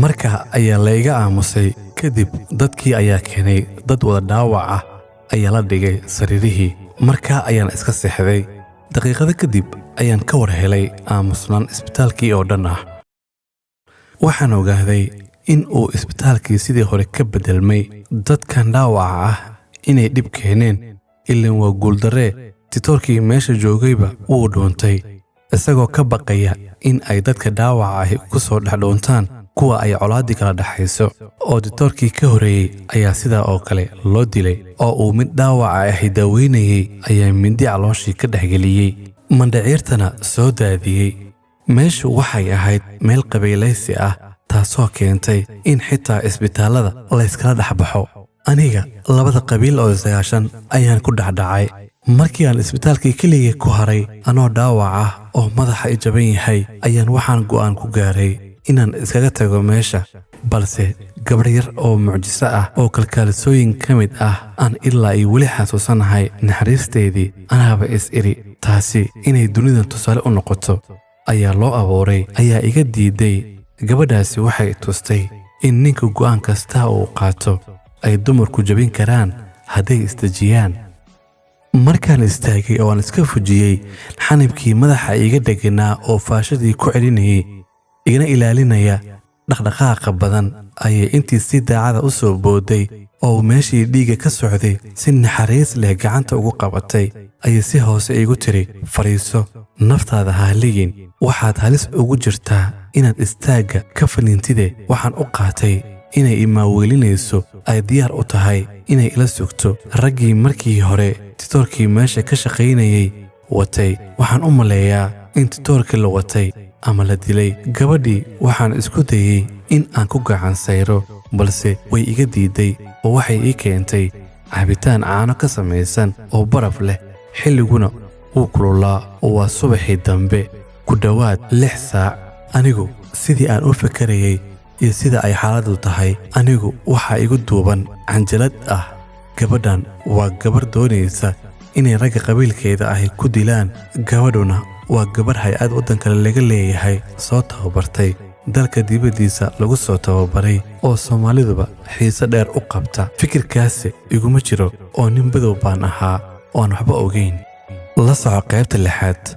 Marka ayaa la iga aamusay. Kadib dadkii ayaa keenay dad wada dhaawac ah, ayaa la dhigay sariirihii. Markaa ayaan iska seexday. Daqiiqado kadib ayaan ka war helay aamusnaan isbitaalkii oo dhan ah. Waxaan ogaaday in uu isbitaalkii sidii hore ka beddelmay, dadkan dhaawaca ah inay dhib keeneen. Ilan waa guuldarree, titoorkii meesha joogayba wuu dhuuntay, isagoo ka baqaya in ay dadka dhaawaca ahi ku soo dhex dhuuntaan kuwa ay colaaddii kala dhexayso. Oo ditoorkii ka horreeyey ayaa sidaa oo kale loo dilay, oo uu mid dhaawaca ahi daaweynayey ayaa mindi calooshii ka dhexgeliyey, mandhaciirtana soo daadiyey. Meeshu waxay ahayd meel qabiilaysi ah, taasoo keentay in xitaa isbitaallada layskala dhex baxo. Aniga labada qabiil oo isdagaashan ayaan ku dhexdhacay. Markii aan isbitaalkii keligii ku haray, anoo dhaawac ah oo madaxa i jaban yahay, ayaan waxaan go'aan ku gaaray inaan iskaga tago meesha. Balse gabadh yar oo mucjiso ah oo kalkaalisooyin ka mid ah aan ilaa iyo weli xasuusanahay naxariisteedii, anaaba is iri taasi inay dunidan tusaale u noqoto ayaa loo abuuray, ayaa iga diiday. Gabadhaasi waxay tustay in ninka go'aan kasta uu qaato ay dumarku jabin karaan hadday isdejiyaan. Markaan istaagay oo aan iska fujiyey xanibkii madaxa iiga dheganaa oo faashadii ku celinayay, igana ilaalinaya dhaqdhaqaaqa badan, ayay intii si daacada u soo booday oo meeshii dhiigga ka socday si naxariis leh gacanta ugu qabatay, ayay si hoose iigu tiri: "Fadhiiso, naftaada ha haligin, waxaad halis ugu jirtaa inaad istaagga ka faniintide." Waxaan u qaatay inay imaaweelinayso, ay diyaar u tahay inay ila sugto raggii markii hore titoorkii meesha ka shaqaynayay watay. Waxaan u maleeyaa in titoorkii la watay ama la dilay. Gabadhii waxaan isku dayey in aan ku gacan sayro, balse way iga diiday oo waxay ii keentay cabitaan caano ka samaysan oo baraf leh. Xilliguna wuu kululaa oo waa subaxii dambe, ku dhowaad 6 saac. Anigu sidii aan u fakarayay iyo sida ay xaaladdu tahay, anigu waxaa igu duuban canjalad ah: gabadhan waa gabarh doonaysa inay ragga qabiilkeeda ahi ku dilaan, gabadhuna waa gabarh hay-ad waddan kale laga leeyahay soo tababartay, dalka dibaddiisa lagu soo tababaray, oo Soomaaliduba xiise dheer u qabta. Fikirkaasi iguma jiro oo nin badow baan ahaa oo aan waxba ogayn. La soco qaybta lixaad.